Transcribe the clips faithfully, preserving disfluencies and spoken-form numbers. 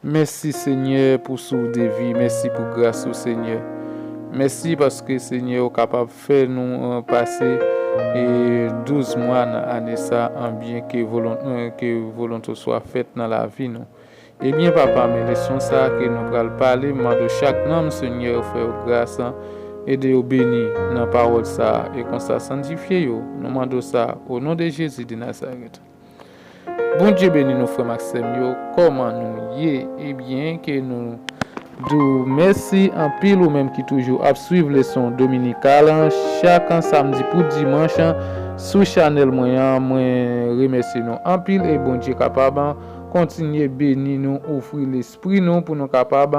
Mèsi, Senyè, pou souf de vi. Mèsi pou gras ou, Senyè. Mèsi paske, Senyè, ou kapab fè nou, eh, pase, eh, douz mwa nan ane sa an byen ke volon-, eh, ke volonte w swa fèt nan lavi nou. Ebyen, Papa, men leson sa ke nou pral pale, m mande w chak nanm, Senyè, ou fè yo gras, ede yo beni nan pawòl sa, e konsa sanntifye yo. Nou mande w sa, o non de Jezi de Nazarèt. Bondye beni nou, frè m ak sè m yo. Kòman nou ye? Ebyen, ke nou di w mèsi anpil, ou menm ki toujou ap swiv leson dominikal an, chak samdi pou dimanch an, sou chanèl mwen an. Mwen remèsye nou anpil, e Bondye kapab kontinye beni nou, ouvri lespri nou pou nou kapab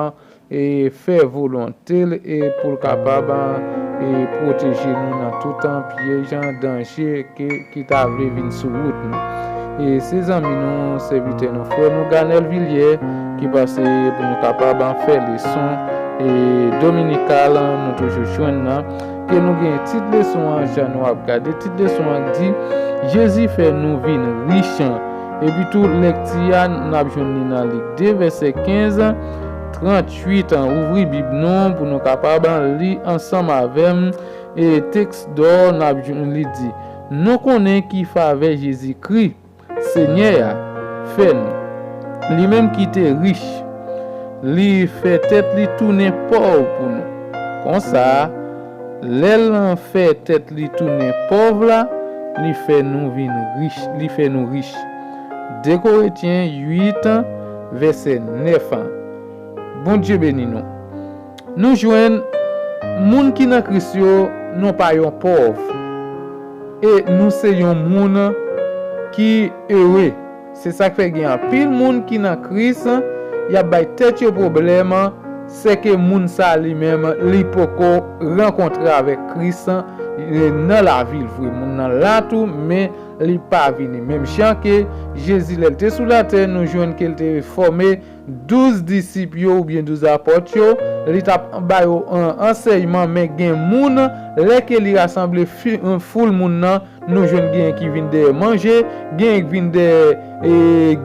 e fè volonte l, e pou l kapab, e pwoteje nou nan tout pyèj, danje ke, ki ta vle vin sou wout nou. E se zanmi nou, sèvitè nou, frè nou, Ganèl Vilyè, ki pase pou nou kapab fè leson, e dominikal, nou toujou jwenn nan, ke nou gen tit leson an, jan nou ap gade, tit leson an di, Jezi fè nou vin rich. Epi tou, lèkti a, n ap jwenn li nan Lik de, vèsè kenz, tranntuit an. Ouvri Bib nou pou nou kapab li ansanm avè m. E tèks dò n ap jwenn li di, nou konnen ki favè Jezikri, Senyè a, fè nou. Li menm ki te rich, li fè tèt li tounen pòv pou nou. Konsa, lè l fè tèt li tounen pòv la, li fè nou vin rich, li fè nou rich. De Korentyen uit, vèsè nèf an. Bondye beni nou. Nou jwenn moun ki nan Kris yo, nou pa yon pòv. E nou se yon moun ki ere. Se sa k fè gen anpil moun ki nan Kris, y ap bay tèt yo pwoblèm, sèke moun sa li menm, li poko rankontre avèk Kris, e, nan lavi l vre. Moun nan la tou, men li pa vini. Menm jan ke Jezi, lè l te sou latè, nou jwenn ke l te fòme douz disip yo oubyen douz apòt yo, li t ap ba yo an, ansèyman, men gen moun, lè ke li rasanble fi-, foul moun nan, nou jwenn genyen ki vin dèyè manje, genyen ki vin dèyè, e,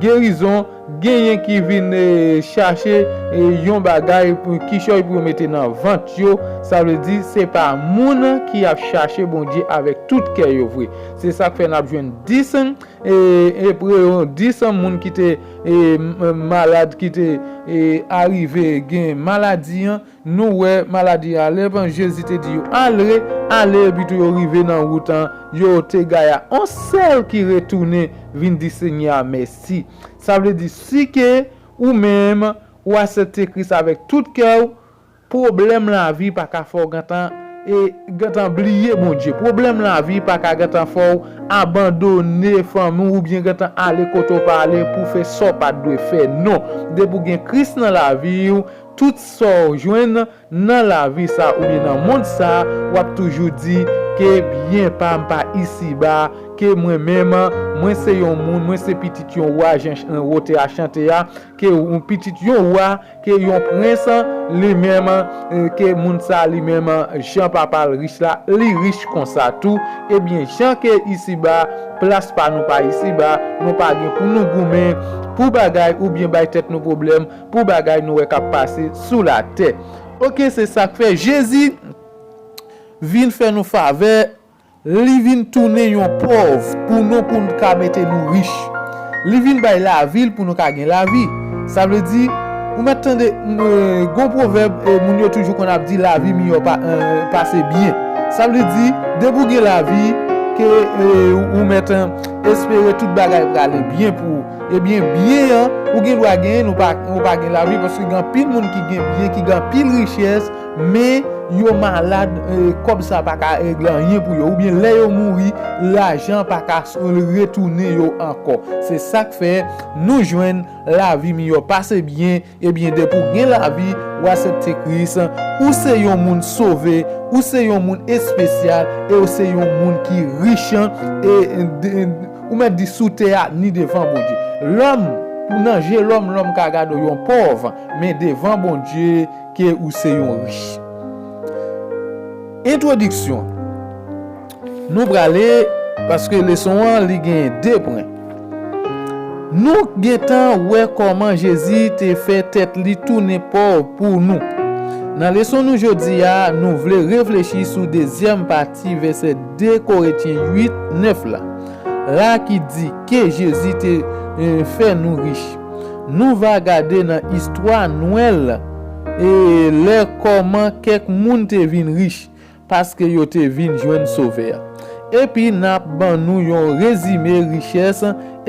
gerizon, genyen ki vin, e, chache, e, yon bagay pou, kichòy pou yo mete nan vant yo. Sa vle di, se pa moun ki ap chache Bondye avèk tout kè yo vre. Se sa k fè n ap jwenn dis, e, e, pre-, dis moun ki te, e, m-, malad, ki te, e, arive gen maladi an. Nou wè maladi a, lè Jezi te di yo, "Ale, ale," epi tou yo rive nan wout an, yo te gaya. On sèl ki retounen vin di Senyè a mèsi. Sa vle di, si ke ou menm, ou aksepte Kris avèk tout kè w, pwoblèm lavi pa ka fè w gentan, e, gentan bliye Bondye. Pwoblèm lavi pa ka gentan fè w abandone fanmi w oubyen gentan ale kote w pa ale pou fè sa w pa t dwe fè. Non. Depi w gen Kris nan lavi w, tout sa w jwenn nan lavi sa oubyen nan mond sa, w ap toujou di ke byen pa m pa isiba, ke mwen menm, mwen se yon moun, mwen se pitit yon wa, jan ch-, wote a chante a, ke yon pitit yon wa, ke yon prens, li menm, e, ke moun sa li menm, jan papa l rich la, li rich konsa tou. Ebyen, jan ke isiba, plas pa nou pa isiba, nou pa gen pou nou goumen pou bagay oubyen bay tèt nou pwoblèm pou bagay nou wè k ap pase sou latè. Oke, se sa k fè Jezi vin fè nou favè, li vin tounen yon pòv pou nou, pou n ka mete nou rich. Li vin bay lavi l pou nou ka gen lavi. Sa vle di, ou mèt tande, m, e, gon pwovèb, e, moun yo toujou konn ap di, lavi miyò pa, e, pase byen. Sa vle di, depi w gen lavi, ke, e, ou mèt, e, espere tout bagay prale byen pou ou. Ebyen, byen an, ou gen dwa genyen, ou pa, ou pa gen lavi, paske gen anpil moun ki gen byen, ki gen anpil richès, men yo malad, e, kòb sa pa ka regle anyen pou yo, oubyen lè yo mouri, lajan pa ka s-, retounen yo ankò. Se sa k fè nou jwenn lavi miyò pase byen. Ebyen, depi w gen lavi, w aksepte Kris, ou se yon moun sove, ou se yon moun espesyal, e ou se yon moun ki rich, e, e, de, ou mèt di sou tè a, ni devan Bondye. Lòm, nan je lòm, lòm ka gade w yon pòv, men devan Bondye, ke ou se yon rich. Entwodiksyon. Nou prale, paske leson an, li gen de pwen. Nou gentan wè kòman Jezi te fè tèt li tounen pòv pou nou. Nan leson nou jodi a, nou vle reflechi sou dezyèm pati vèsè de Korentyen uit, nèf la, la ki di ke Jezi te eh, fè nou rich. Nou va gade nan istwa Nwèl e lè kòman kèk moun te vin rich paske yo te vin jwenn Sovè a. Epi n ap ban nou yon rezime richès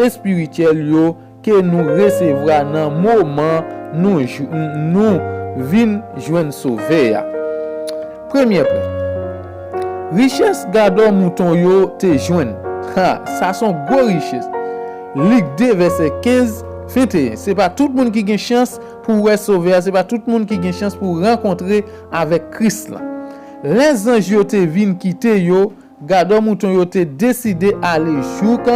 espirityèl yo ke nou resevwa nan moman nou, nou vin jwenn Sovè a. Premye pwen. Richès gadò mouton yo te jwenn. Ha, sa se yon gwo richès. Lik de vèsè kenz, venteyen. Se pa tout moun ki gen chans pou wè Sovè a, se pa tout moun ki gen chans pou rankontre avèk Kris la. Lè zanj yo te vin kite yo, gadò mouton yo te deside ale jouk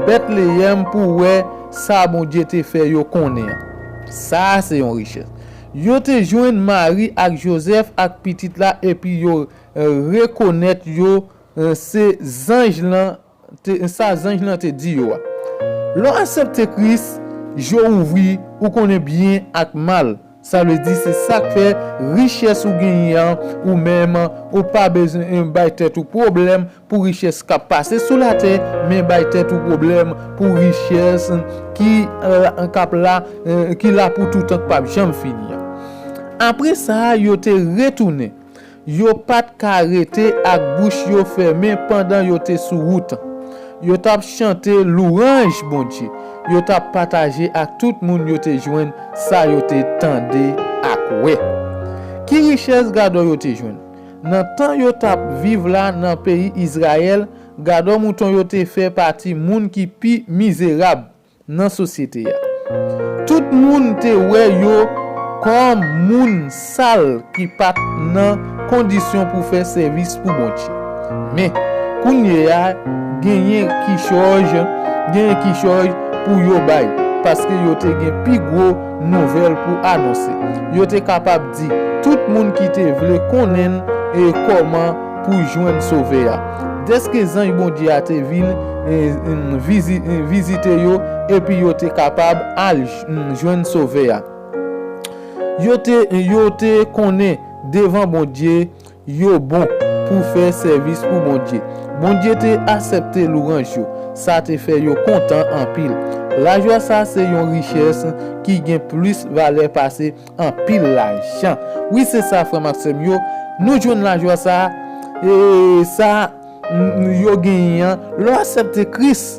Betleyèm pou wè sa Bondye te fè yo konnen an. Sa a se yon richès. Yo te jwenn Mari ak Jozèf ak pitit la epi yo eh, rekonèt yo eh, se zanj lan te, sa zanj lan te di yo a. Lè w aksepte Kris, je w ouvri, ou konnen byen ak mal. Sa vle di se sa k fè richès ou genyen an, ou menm, ou pa bezwen bay tèt ou pwoblèm pou richès k ap pase sou latè, men bay tèt ou pwoblèm pou richès ki, eh, k ap la, eh, ki la pou toutan, k p ap janm fini an. Apre sa, yo te retounen. Yo pa t ka rete ak bouch yo fèmen pandan yo te sou wout. Yo t ap chante louwanj Bondye. Yo t ap pataje ak tout moun yo te jwenn sa yo te tande ak wè. Ki richès gadò yo te jwenn? Nan tan yo t ap viv la nan peyi Izrayèl, gadò mouton yo te fè pati moun ki pi mizerab nan sosyete a. Tout moun te wè yo kòm moun sal ki pa t nan kondisyon pou fè sèvis pou Bondye. Men, kounye a, genyen kichòj, genyen kichòj pou yo bay, paske yo te gen pi gwo nouvèl pou anonse. Yo te kapab di tout moun ki te vle konnen l e kòman pou jwenn Sovè a. Dèske zanj Bondye a te vin eh, mm, vizi- eh, vizite yo, epi yo te kapab al j- mm, jwenn Sovè a. Yo te, yo te konnen devan Bondye, yo bon pou fè sèvis pou Bondye. Bondye te aksepte louwanj yo. Sa te fè yo kontan anpil. Lajwa sa se yon richès ki gen plis valè pase anpil lajan. Wi, se sa, frè m ak sè m yo. Nou jwenn lajwa sa, e sa n- yo genyen an, lè w aksepte Kris,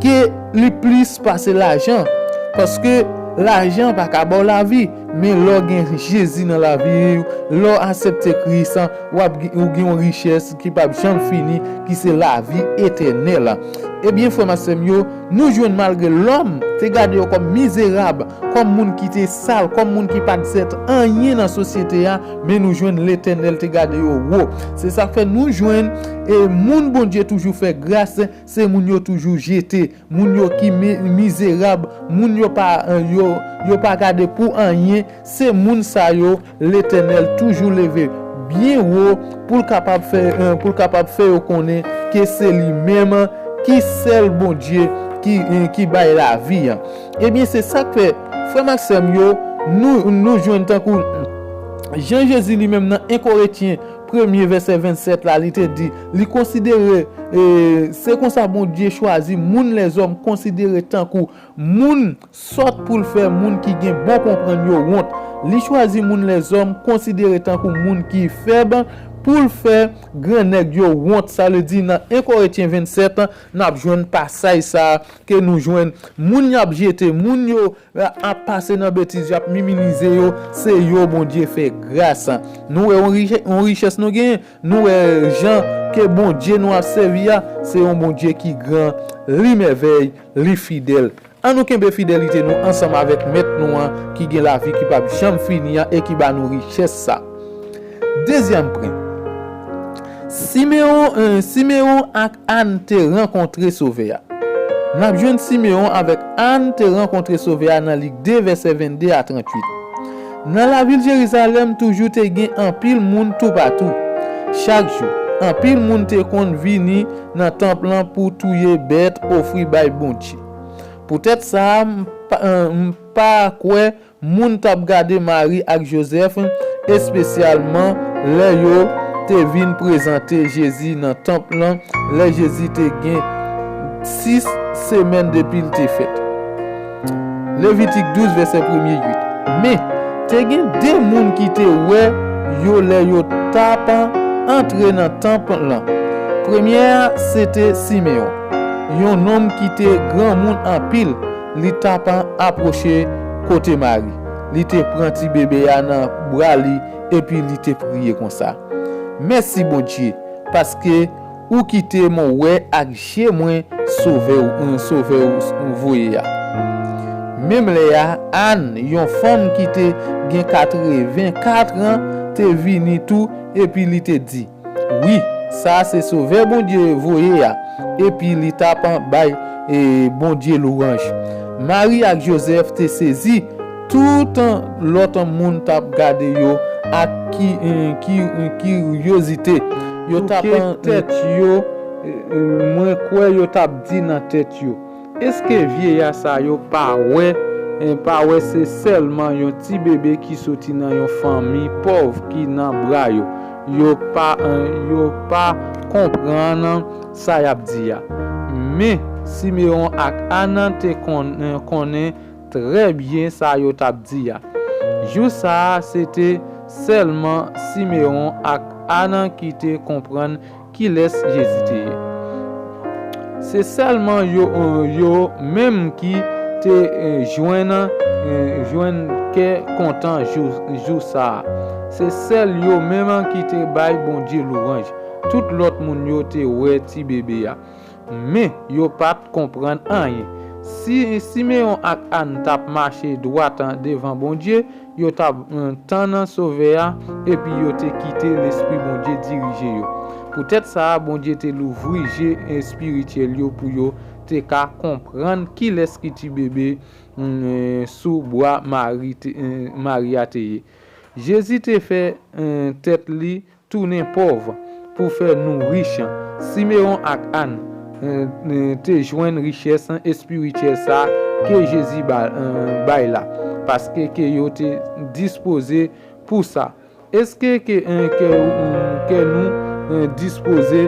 ke li plis pase lajan. Paske lajan pa ka ba w lavi, men lè w gen Jezi nan lavi w, lè w aksepte Kris, w ap gen- ou gen yon richès ki p ap janm fini, ki se lavi etènèl. Ebyen, frè m ak sè m yo, nou jwenn malgre lòm te gade yo kòm mizerab, kòm moun ki te sal, kòm moun ki pa t sèt anyen nan sosyete a, men nou jwenn Letènèl te gade yo wo. Se sa k fè nou jwenn, e moun Bondye toujou fè gras, se moun yo toujou jete, moun yo ki mi- mizerab, moun yo pa, yo, yo pa gade pou anyen, se moun sa yo Letènèl toujou leve byen wo pou l kapab fè, eh, pou l kapab fè yo konnen ke se li menm ki sèl Bondye ki, eh, ki bay lavi an. Ebyen, se sa k fè, frè m ak sè m yo, nou, nou jwenn tankou Jan Jezi li menm nan en Korentyen premye vèsè vennsèt la, li te di, li konsidere, eh, se konsa Bondye chwazi moun lèzòm konsidere tankou moun sòt pou l fè moun ki gen bon konprann yo wont. Li chwazi moun lèzòm konsidere tankou moun ki fèb pou l fè grannèg yo wont. Sa vle di nan en Korentyen vennsèt, n ap jwenn pasaj sa a ke nou jwenn moun y ap jete, moun yo ap pase nan betiz, y ap minimize yo, se yo Bondye fè gras. Nou wè yon richè- yon richès nou genyen, nou wè jan ke Bondye nou ap sèvi a, se yon Bondye ki gran, li mèvèy, li fidèl. Ann nou kenbe fidelite nou ansanm avèk Mèt nou an ki gen lavi ki p ap janm fini an e ki ba nou richès sa. Dezyèm pwen. Simewon, eh, Simewon ak Ann te rankontre Sovè a. N ap jwenn Simewon avèk Ann te rankontre Sovè a nan Lik de, vèsè vennde a tranntuit. Nan lavil Jerizalèm toujou te gen anpil moun toupatou. Chak jou, anpil moun te konn vini nan tanp lan pou touye bèt ofri bay Bondye. Poutèt sa a, m pa, m pa kwè moun t ap gade Mari ak Jozèf, espesyalman lè yo te vin prezante Jezi nan tanp lan, lè Jezi te gen sis semèn depi l te fèt. Levitik douz, vèsè premye, uit. Men, te gen de moun ki te wè yo lè yo t ap antre nan tanp lan. Premye a, se te Simeyon, yon nonm ki te granmoun anpil. Li t ap apwoche kote Mari. Li te pran ti bebe a nan bra li epi li te priye konsa: Mèsi, Bondye, paske ou kite mwen wè ak je mwen Sovè w, Sovè w voye a. Menm lè a, Ann, yon fanm ki te gen katrevenkat an, te vini tou epi li te di: Wi, sa a se Sovè Bondye voye a. Epi li t ap bay, e, Bondye lwanj. Mari ak Jozèf te sezi. Tout lòt moun t ap gade yo ak ki, e, ki, e, kiryozite. Yo t ap touke tèt yo, e, e, mwen kwè yo t ap di nan tèt yo: Èske vyeya sa yo pa wè, e, pa wè se sèlman yon ti bebe ki soti nan yon fanmi pòv ki nan bra yo? Yo pa, e, yo pa konprann sa y ap di a. Men, Simeyon ak Ann te kon-, e, konnen trè byen sa yo t ap di a. Jou sa a, se te sèlman Simeyon ak Ann ki te konprann kilès Jezi te ye. Se sèlman yo, yo menm ki te, e, jwenn, e, jwenn kè kontan jou, jou sa a. Se sèl yo menm ki te bay Bondye lwanj. Tout lòt moun yo te wè ti bebe a, men yo pa t konprann anyen. Si Simeyon ak Ann t ap mache dwat devan Bondye, yo t ap, e, tann Sovè a, epi yo te kite Lespri Bondye dirije yo. Poutèt sa a, Bondye te louvri je espirityèl yo pou yo te ka konprann kilès ki ti bebe, e, sou bra Mari te, e, Mari a te ye. Jezi te fè, e, tèt li tounen pòv pou fè nou rich. Simeyon ak Ann, e, e, te jwenn richès espirityèl sa ke Jezi ba, e, bay la, paske ke yo te dispoze pou sa. Èske ke, e, ke, e, ke nou, e, dispoze,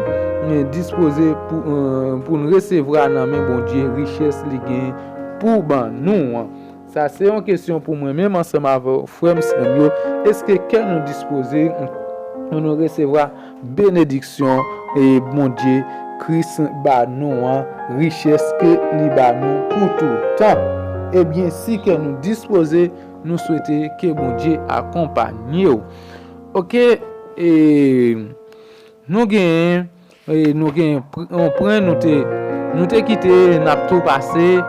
e, dispoze pou, e, pou n resevwa nan men Bondye richès li gen pou ban nou an? Sa se yon kesyon pou mwen menm ansanm avè w, frè m, sè m yo. Èske kè nou dispoze pou nou resevwa benediksyon, e, Bondye, Kris ba nou an, richès ke li ba nou pou toutan? Ebyen, si kè nou dispoze, nou swete ke Bondye akonpanye w. Oke, e, nou genyen, e, nou genyen pr-, yon pwen nou te, nou te kite, n ap tou pase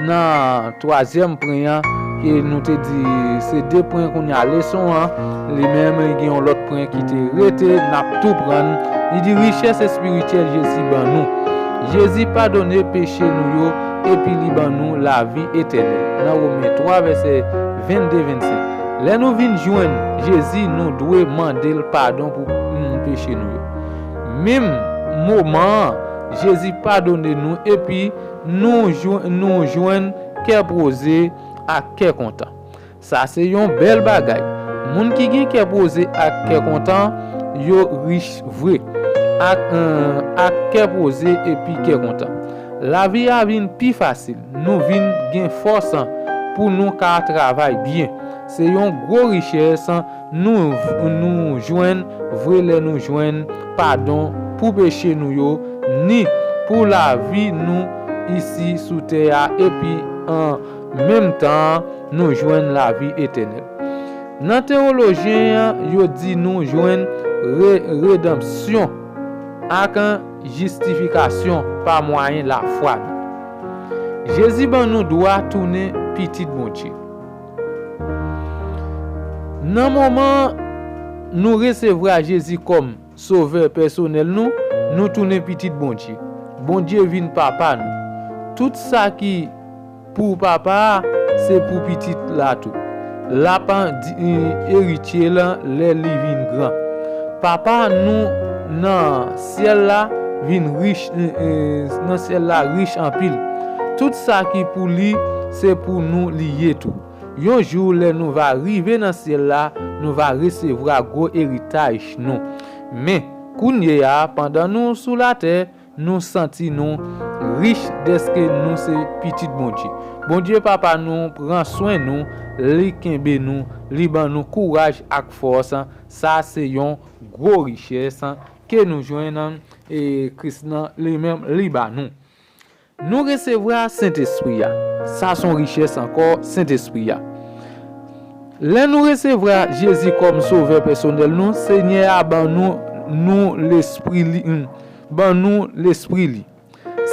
nan twazyèm pwen an, ke nou te di se de pwen kounye a leson an, li menm li gen yon lòt pwen ki te rete, n ap tou pran. Li di richès espirityèl Jezi ban nou. Jezi padone peche nou yo, epi li ban nou lavi etènèl. Nan Women twa, vèsè vennde, vennsenk. Lè nou vin jwenn Jezi, nou dwe mande l padon pou, mm, peche nou yo. Menm moman an, Jezi padone nou, epi nou jwen-, nou jwenn kè poze ak kè kontan. Sa se yon bèl bagay. Moun ki gen kè poze ak kè kontan, yo rich vre. Ak, eh, ak kè poze epi kè kontan. Lavi a vin pi fasil. Nou vin gen fòs pou nou ka travay byen. Se yon gwo richès nou, nou jwenn vre lè nou jwenn padon pou peche nou yo, ni pou lavi nou isi sou tè a, epi an menm tan, nou jwenn lavi etènèl. Nan teyolojyen an, yo di nou jwenn re-, redanmsyon ak jistifikasyon pa mwayen lafwa nou. Jezi ban nou dwa tounen pitit Bondye. Nan moman nou resevwa Jezi kòm Sovè pèsonèl nou, nou tounen pitit Bondye. Bondye vin Papa nou. Tout sa ki pou Papa a, se pou Pitit la tou. L ap di, eritye l lè li vin gran. Papa nou nan syèl la vin rich, nan syèl la rich anpil. Tout sa ki pou li, se pou nou li ye tou. Yon jou, lè nou va rive nan syèl la, nou va resevwa gwo eritaj nou. Men, kounye a, pandan nou sou latè, nou santi nou rich dèske nou se pitit Bondye. Bondye Papa nou pran swen nou, li kenbe nou, li ban nou kouraj ak fòs. Sa se yon gwo richès ke nou jwenn, e Kris nan li menm li ba nou. Nou resevwa Sentespri a. Sa se yon richès ankò, Sentespri a. Lè nou resevwa Jezi kòm Sovè pèsonèl nou, Senyè a ban nou, nou lespri li, ban nou lespri li.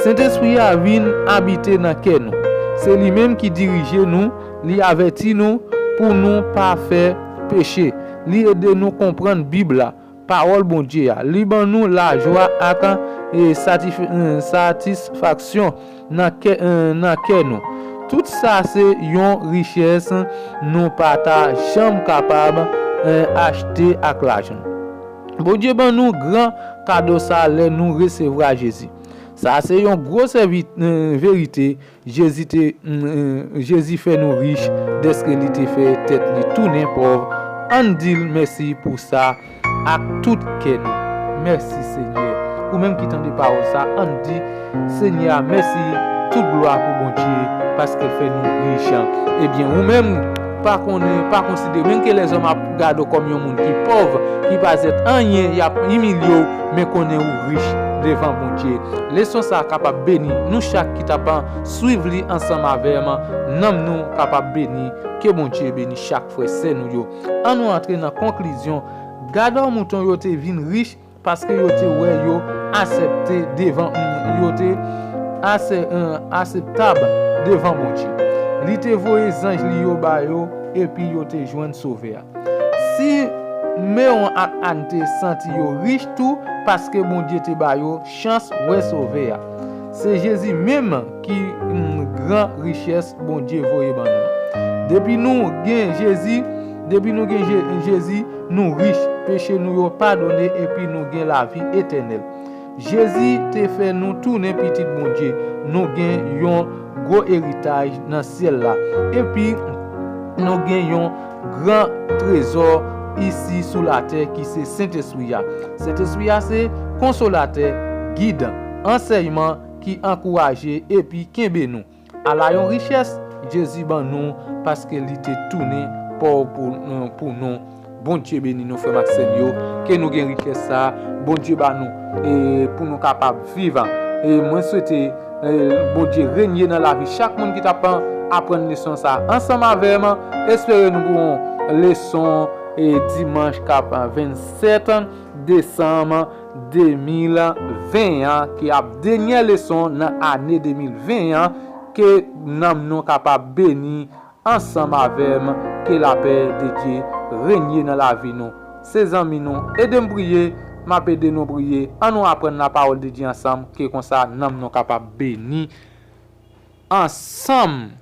Sentespri a vin abite nan kè nou. Se li menm ki dirije nou, li avèti nou pou nou pa fè peche. Li ede nou konprann Bib la, pawòl Bondye a. Li ban nou lajwa ak, e, satif-, e, satisfaksyon nan kè, e, nan kè nou. Tout sa se yon richès nou pa ta janm kapab, e, achte ak lajan. Bondye ban nou gran kado sa lè nou resevwa Jezi. Sa se yon gwo sèvi-, e, verite. Jezi te, mm, Jezi fè nou rich dèske li te fè tèt li tounen pòv. Ann di l mèsi pou sa ak tout kè nou. Mèsi, Senyè. Ou menm ki tande pawòl sa, ann di Senyè a mèsi, tout glwa pou Bondye, paske l fè nou rich. Ebyen, ou menm, pa konnen, pa konsidere, menm ke lèzòm ap gade w kòm yon moun ki pòv, ki pa zèt anyen, y ap imilye w, men konnen ou rich devan Bondye. Leson sa a kapab beni nou chak ki t ap swiv li ansanm avè m. Nanm nou kapab beni. Ke Bondye beni chak frè sè nou yo. Ann nou antre nan konklizyon. Gadò mouton yo te vin rich paske yo te wè yo asèpte devan, yo te asè-, e, aseptab devan Bondye. Li te voye zanj li yo ba yo, epi yo te jwenn Sovè a. Simewon ak Ann te santi yo rich tou paske Bondye te ba yo chans wè Sovè a. Se Jezi menm ki, mm, gran richès Bondye voye ban nou. Depi nou gen Jezi, depi nou gen Je-, Jezi, nou rich, peche nou yo padone epi nou gen lavi etènèl. Jezi te fè nou tounen pitit Bondye. Nou gen yon gwo eritaj nan syèl la. Epi, nou gen yon gran trezò isi sou latè ki se Sentespri a. Sentespri a se konsolatè, gid, ansèyman ki ankouraje epi kenbe nou. Ala yon richès Jezi ban nou paske li te tounen pòv pou, pou nou. Bondye beni nou, frè m ak sè m yo. Ke nou gen richès sa a Bondye ba nou, e pou nou kapab viv. E mwen swete, e, Bondye renye nan lavi chak moun ki t ap aprann leson sa a ansanm avè m. Espere nou pou yon leson, e, dimanch k ap vennsèt desanm de mil ven an, ki ap dènyè leson nan ane de mil ven an. Ke nanm nou kapab beni ansanm avè m. Ke lapè de Dye renye nan lavi nou. Se zanmi nou, ede m priye, m ap ede nou priye. Ann nou aprann lapawòl de Dye ansanm, ke konsa nanm nou kapab beni ansanm.